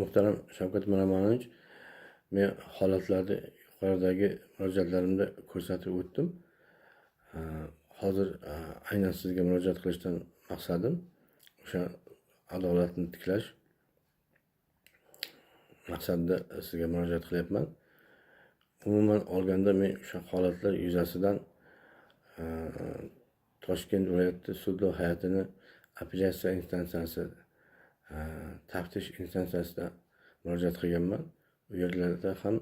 Muhtaram Shavkat Miromonovich, men holatlarni yuqoridagi murojaatlarimda ko'rsatib o'tdim. Hozir aynan sizga murojaat qilishdan maqsadim o'sha adolatni tiklash maqsadida sizga murojaat qilyapman. Umuman olganda, men o'sha holatlar yuzasidan Toshkent viloyati sudlov hay'atini apellyatsiya instansiyasi, taftish instansiyasida murojaat qilganman. U yerlarda ham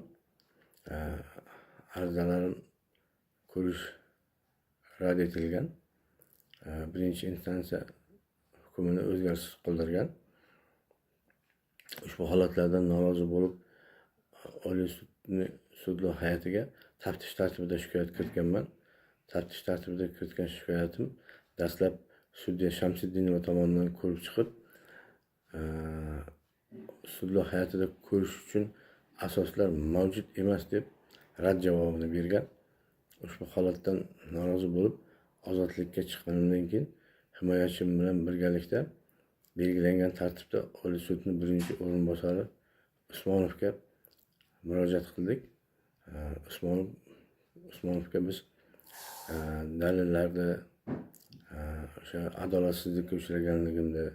arizalarim ko'rish rad etilgan. Birinchi instansiya hukmini o'zgarishsiz qoldirgan. Ushbu holatlardan norozi bo'lib, Oliy sudni sudlov hay'atiga taftish tartibida shikoyat kiritganman. Taftish tartibida kiritgan shikoyatim dastlab sudya Shamsiddinova tomonidan ko'rib chiqib, sudlov hay'atida ko'rish uchun asoslar mavjud emas deb rad javobini bergan. Ushbu holatdan norozi bo'lib, ozodlikka chiqqanimdan keyin himoyachim bilan birgalikda belgilangan tartibda Oliy sudni birinchi o'rinbosari Usmonovga murojaat qildik. Usmonovga biz dalillarni, o'sha adolatsizlikka uchraganligimni,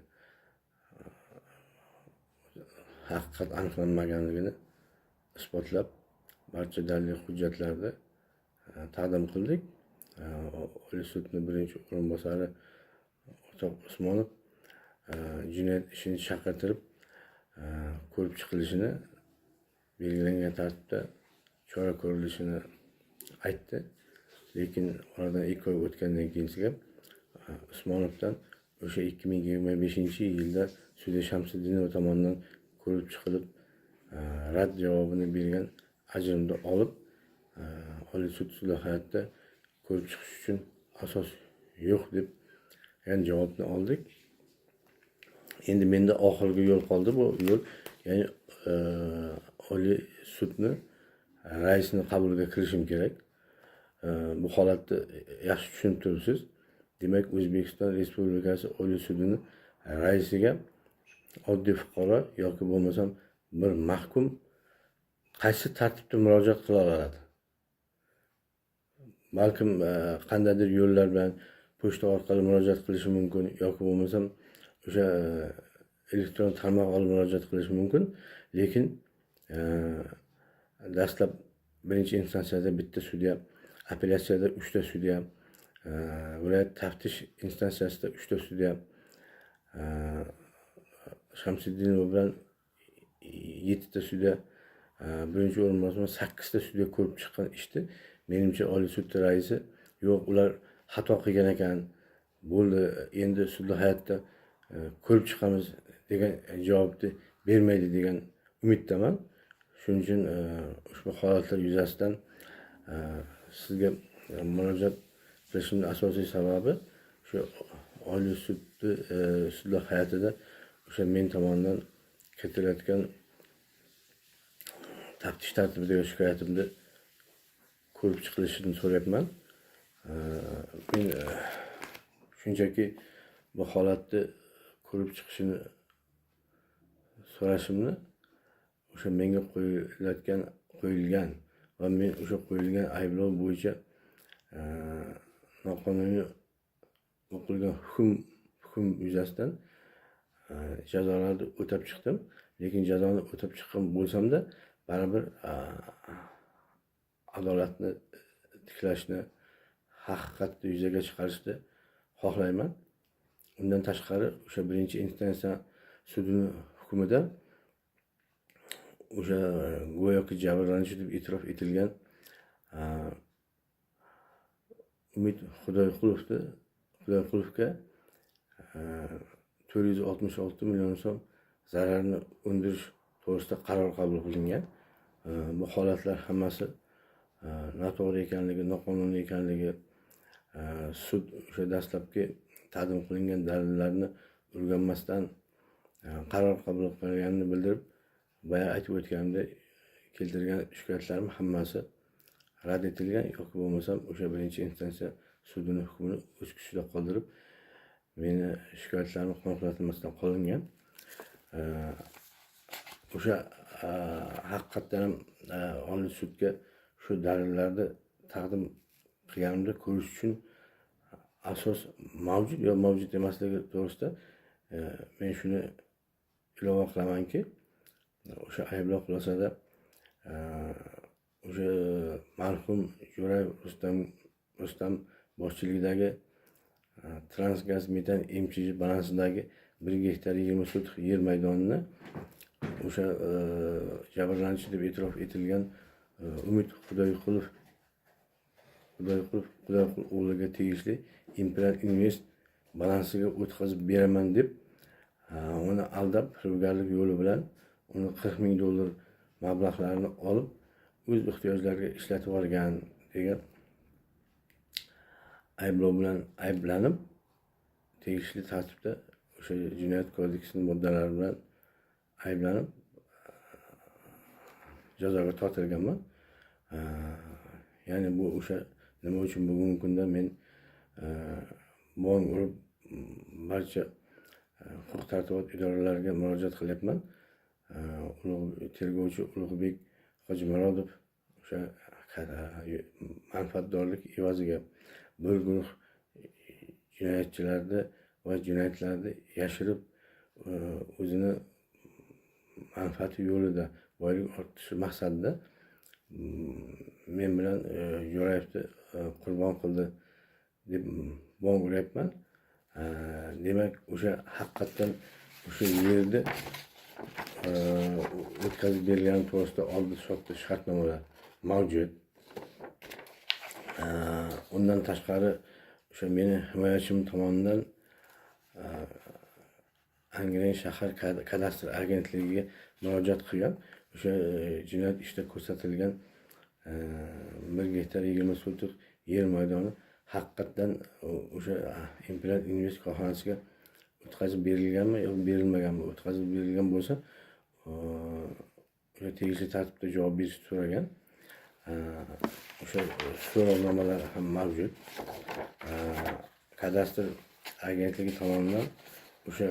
haqiqat aniqlanmaganligini isbotlab, barcha dalil hujjatlarni taqdim qildik. Oliy sudni birinchi o'rinbosari o'rtoq Usmonov jinoyat ishini chaqirtirib, ko'rib chiqilishini, belgilangan tartibda chora ko'rilishini aytdi. Lekin oradan 2 oy o'tgandan keyin Usmonovdan o'sha 2025-yilda sudya Shamsiddinova tomonidan ko'rib chiqilib, rad javobini bergan ajrimni olib, Oliy sud sudlov hay'atida ko'rib chiqish uchun asos yo'q deb degan javobni oldik. Endi menda oxirgi yo'l qoldi. Bu yo'l, ya'ni Oliy sudni raisini qabuliga kirishim kerak. Bu holatni yaxshi tushunib turibsiz. Demak, O'zbekiston Respublikasi Oliy sudini raisiga oddiy fuqaro yoki bo'lmasam bir mahkum qaysi tartibda murojaat qila oladi? Balkim qandaydir yo'llar bilan pochta orqali murojaat qilishi mumkin yoki bo'lmasam o'sha elektron tarmoq orqali murojaat qilishi mumkin. Lekin dastlab birinchi instansiyada bitta sudya, apellyatsiyada uchta sudya, viloyat taftish instansiyasida uchta sudya, Shamsiddinova bilan yettita sudya, birinchi o'rinbosar bilan sakkizta sudya ko'rib chiqqan ishni menimcha Oliy sud raisi yo'q, ular xato qilgan ekan, bo'ldi, endi sudlov hay'atda ko'rib chiqamiz degan javobni bermaydi degan umiddaman. Shuning uchun ushbu holatlar yuzasidan sizga murojaat qilishimni asosiy sababi shu Oliy sudni sudlov hay'atida o'sha men tomonidan kiritilayotgan taftish tartibidagi shikoyatimni ko'rib chiqilishini so'rayapman. Men shunchaki bu holatni ko'rib chiqishini so'rashimni o'sha menga qo'yilgan va men o'sha qo'yilgan ayblov bo'yicha noqonuniy o'qilgan hukm yuzasidan jazolarni o'tab chiqdim. Lekin jazoni o'tab chiqqan bo'lsamda, baribir adolatni tiklashni, haqiqatni yuzaga chiqarishni xohlayman. Undan tashqari, o'sha birinchi instansiya sudini hukmida o'sha go'yoki jabrlanuvchi deb e'tirof etilgan Umid Xudoyqulovga 466 million so'm zararni undirish to'g'risida qaror qabul qilingan. Bu holatlar hammasi noto'g'ri ekanligi, noqonuniy ekanligi, sud o'sha dastlabki taqdim qilingan dalillarni o'rganmasdan qaror qabul qilganini bildirib, boya aytib o'tganimdek, keltirgan shikoyatlarim hammasi rad etilgan yoki bo'lmasam o'sha birinchi instansiya sudini hukmini o'z kuchida qoldirib, meni shikoyatlarim qanoatlantirmasdan qolingan. O'sha haqiqatdan ham Oliy sudga shu dalillarni taqdim qilganimda ko'rish uchun asos mavjud yo mavjud emasligi to'g'risida men shuni ilova qilamanki, o'sha ayblov xulosada o'sha marhum Jo'rayev Rustam boshchiligidagi Transgaz Metan MChJ balansidagi 1 gektar 20 sotix yer maydonini o'sha jabrlanuvchi deb e'tirof etilgan Umid Xudoyqulov Xudoyqul o'g'liga tegishli Imperial Invest balansiga o'tkazib beraman deb uni aldab, firibgarlik yo'li bilan uni 40 ming dollar mablag'larini olib o'z ehtiyojlariga ishlatib yuborgan degan ayblov bilan ayblanib, tegishli tartibda o'sha jinoyat kodeksining moddalari bilan ayblanib jazoga tortilganman. Ya'ni bu o'sha nima uchun bugungi kunda men bong urib barcha huquq tartibot idoralariga murojaat qilyapman. Ulug' tergovchi Ulug'bek Hojimurodov o'sha manfaatdorlik evaziga bir guruh jinoyatchilarni va jinoyatlarni yashirib, o'zini manfaati yo'lida boylik orttirish maqsadida men bilan Jo'rayevni qurbon qildi deb bong uryapman. Demak, o'sha haqiqatdan o'sha yerda o'tkazib berilgani to'g'risida oldi sotdi shartnomalar mavjud. Undan tashqari o'sha meni himoyachim tomonidan Angren shahar kadastr agentligiga murojaat qilgan. O'sha jinoyat ishida ko'rsatilgan 1 gektar 20 sotix yer maydoni haqiqatdan o'sha Imperial Invest korxonasiga o'tkazib berilganmi yo berilmaganmi? O'tkazib berilgan bo'lsa, o'sha tegishli tartibda javob berishni so'ragan. O'sha so'rovnomalar ham mavjud. Kadastr agentligi tomonidan o'sha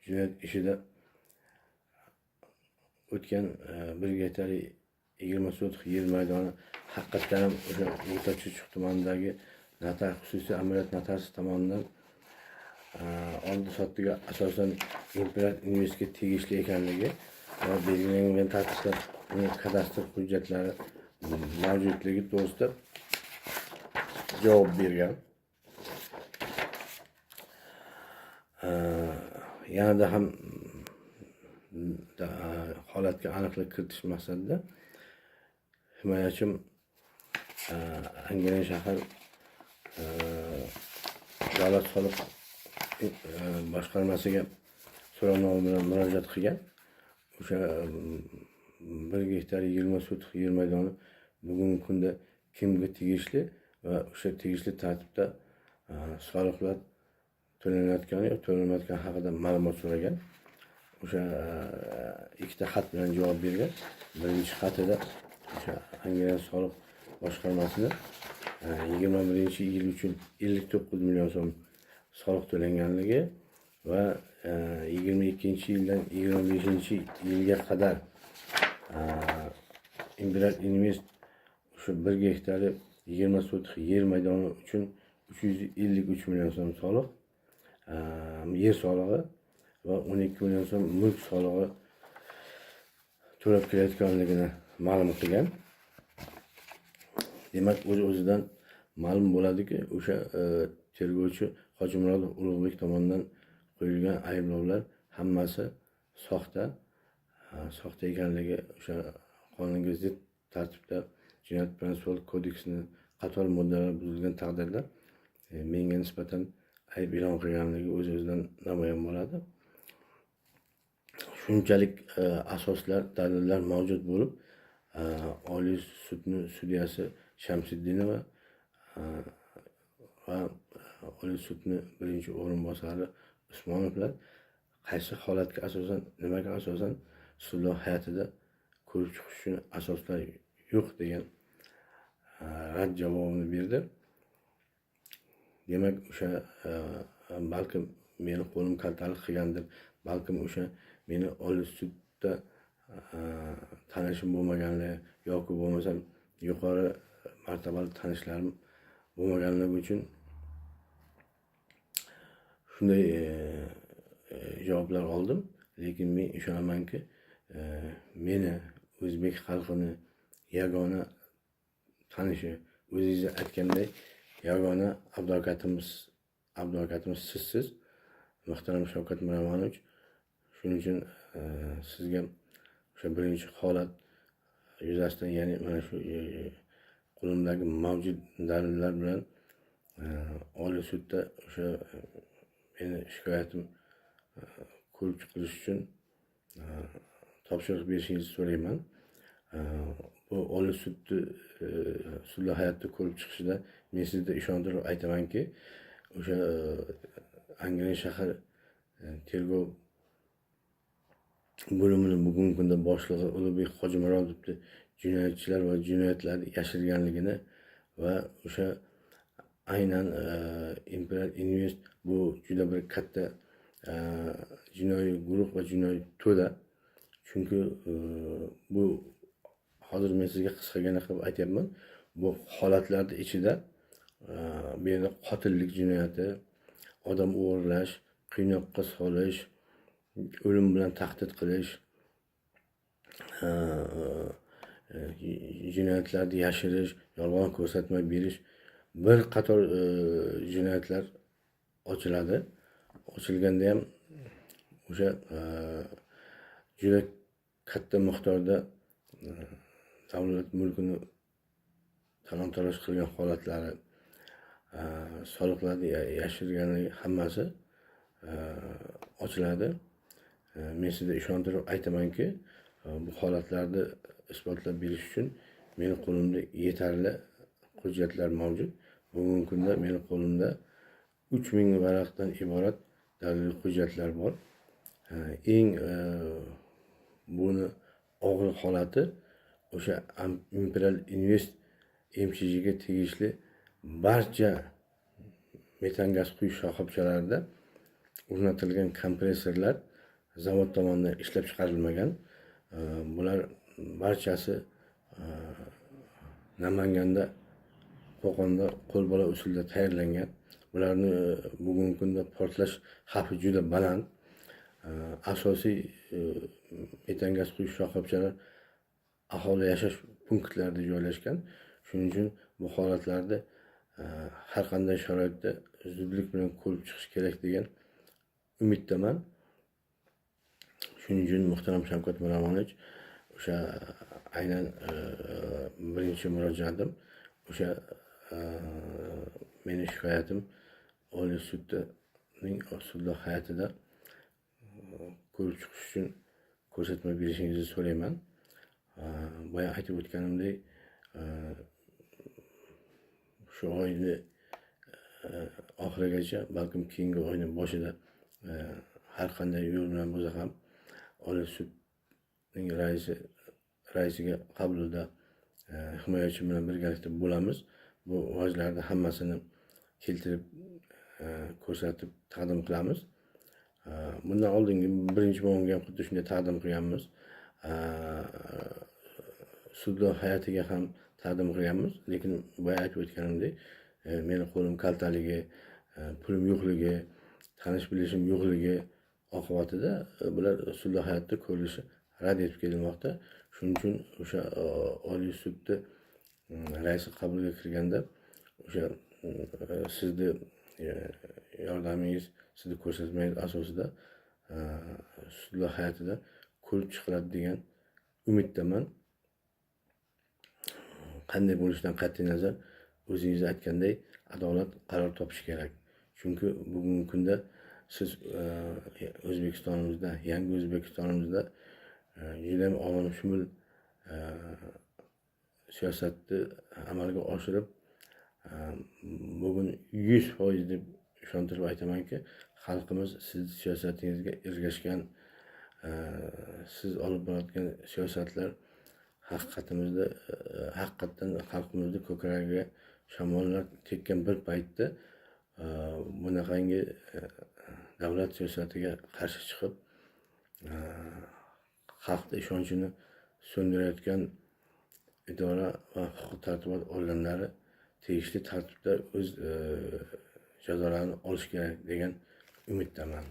jinoyat ishida o'tgan 1 gektar 20 sotix yer maydoni haqiqatdan ham o'sha O'rta Chirchiq tumanidagi xususiy amaliyot notariusi tomonidan oldi sotdiga asosan Imperial Investga tegishli ekanligi va belgilangan tartibda uning kadastr hujjatlari mavjudligi to'g'risida javob bergan. Yanada ham holatga aniqlik kiritish maqsadida himoyachim Angren shahar davlat soliq boshqarmasiga so'rovnoma bilan murojaat qilgan. O'sha 1 gektar 20 sotix yer maydoni bugungi kunda kimga tegishli va o'sha tegishli tartibda soliqlar to'lanayotgani yo to'lanmayotgani haqida ma'lumot so'ragan. O'sha ikkita xat bilan javob bergan. Birinchi xatida o'sha Angren soliq boshqarmasini 21-yil uchun 59 million so'm soliq to'langanligi va 22-yildan 25-yilga qadar Imperial Invest o'sha 1 gektari 20 sotix yer maydoni uchun 353 million so'm soliq, yer solig'i va 12 million so'm mulk solig'i to'lab kelayotganligini ma'lum qilgan. Demak, o'z-o'zidan ma'lum bo'ladiki, o'sha tergovchi Hojimurodov Ulug'bek tomonidan qo'yilgan ayblovlar hammasi soxta, soxta ekanligi o'sha qonunga zid tartibda jinoyat protsessual kodeksini qator moddalari buzilgan taqdirda menga nisbatan ayb e'lon qilganligi o'z-o'zidan namoyon bo'ladi. Shunchalik asoslar, dalillar mavjud bo'lib, Oliy sudni sudyasi Shamsiddinova va Oliy sudni birinchi o'rinbosari Usmonovlar qaysi holatga asosan, nimaga asosan sudlov hay'atida ko'rib chiqish uchun asoslar yo'q degan rad javobini berdi. Demak, o'sha balkim meni qo'lim kaltalik qilgandir, Balkim o'sha meni Oliy sudda tanishim bo'lmaganligi yoki bo'lmasam yuqori martabali tanishlarim bo'lmaganligi uchun shunday javoblar oldim. Lekin men ishonamanki, meni o'zbek xalqini yagona tanishi, o'zingiz aytganday yagona advokatimiz sizsiz, muhtaram Shavkat Miromonovich. Shuning uchun sizga o'sha birinchi holat yuzasidan, ya'ni mana shu qo'limdagi mavjud dalillar bilan Oliy sudda o'sha meni shikoyatim ko'rib chiqilishi uchun topshiriq berishingizni so'rayman. Bu Oliy sudni sudlar hay'atida ko'rib chiqishida men sizga ishontirib aytamanki, o'sha Angren shahar tergov bo'limini bugungi kunda boshlig'i Ulug'bek Hojimurodovni jinoyatchilar va jinoyatlarni yashirganligini va o'sha aynan Imperial Invest bu juda bir katta jinoiy guruh va jinoiy to'da. Chunki bu hozir men sizga qisqagina qilib aytyapman. Bu holatlarni ichida bu yerda qotillik jinoyati, odam o'g'irlash, qiynoqqa solish, o'lim bilan tahdid qilish, jinoyatlarni yashirish, yolg'on ko'rsatma berish, bir qator jinoyatlar ochiladi. Ochilganda ham o'sha juda katta miqdorda davlat mulkini talon-taroj qilgan holatlari, soliqlarni yashirganligi hammasi ochiladi. Men sizga ishontirib aytamanki, bu holatlarni isbotlab berish uchun meni qo'limda yetarli hujjatlar mavjud. Bugungi kunda meni qo'limda 3000 varaqdan iborat daliliy hujjatlar bor. Eng buni og'ir holati o'sha Imperial Invest MCGga tegishli barcha metan gaz quyish shoxobchalarida o'rnatilgan kompressorlar zavod tomonidan ishlab chiqarilmagan. Bular barchasi Namanganda, Qo'qonda qo'lbola usulda tayyorlangan. Bularni bugungi kunda portlash xavfi juda baland. Asosiy metan gaz quyish shoxobchalar aholi yashash punktlarida joylashgan. Shuning uchun bu holatlarda har qanday sharoitda zudlik bilan ko'rib chiqish kerak degan umiddaman. Shuning uchun muhtaram Shavkat Miromonovich, o'sha aynan birinchi murojaatim o'sha meni shikoyatim Oliy sudning sudlar hay'atida ko'rib chiqish uchun ko'rsatma berishingizni so'rayman. Boya aytib o'tganimdek, shu oyni oxirigacha, balkim keyingi oyning boshida har qanday yo'l bilan bo'lsa ham Oliy sudning raisiga qabulida himoyachi bilan birgalikda bo'lamiz. Bu vajlarni hammasini keltirib ko'rsatib taqdim qilamiz. Bundan oldingi birinchi bo'limga ham xuddi shunday taqdim qilganmiz. Sudlar hay'atiga ham taqdim qilganmiz, lekin boya aytib o'tganimdek, meni qo'lim kaltaligi, pulim yo'qligi, tanish bilishim yo'qligi oqibatida bular sudlar hay'atida ko'rilishi rad etib kelinmoqda. Shuning uchun o'sha Oliy sudni raisi qabuliga kirganda o'sha sizni yordamingiz, sizni ko'rsatmangiz asosida sudlar hay'atida ko'rib chiqiladi degan umiddaman. Qanday bo'lishidan qat'iy nazar, o'zingiz aytganday adolat qaror topishi kerak. Chunki bugungi kunda siz O'zbekistonimizda, yangi O'zbekistonimizda juda ham olamshumul siyosatni amalga oshirib, bugun 100% deb ishontirib aytamanki, xalqimiz sizni siyosatingizga ergashgan, siz olib borayotgan siyosatlar haqiqatimizda, haqiqatdan xalqimizni ko'kragiga shamollar tekkan bir paytda bunaqangi davlat siyosatiga qarshi chiqib, Xalqni ishonchini so'ndirayotgan idora va huquq tartibot organlari tegishli tartibda o'z jazolarini olishi kerak degan umiddaman.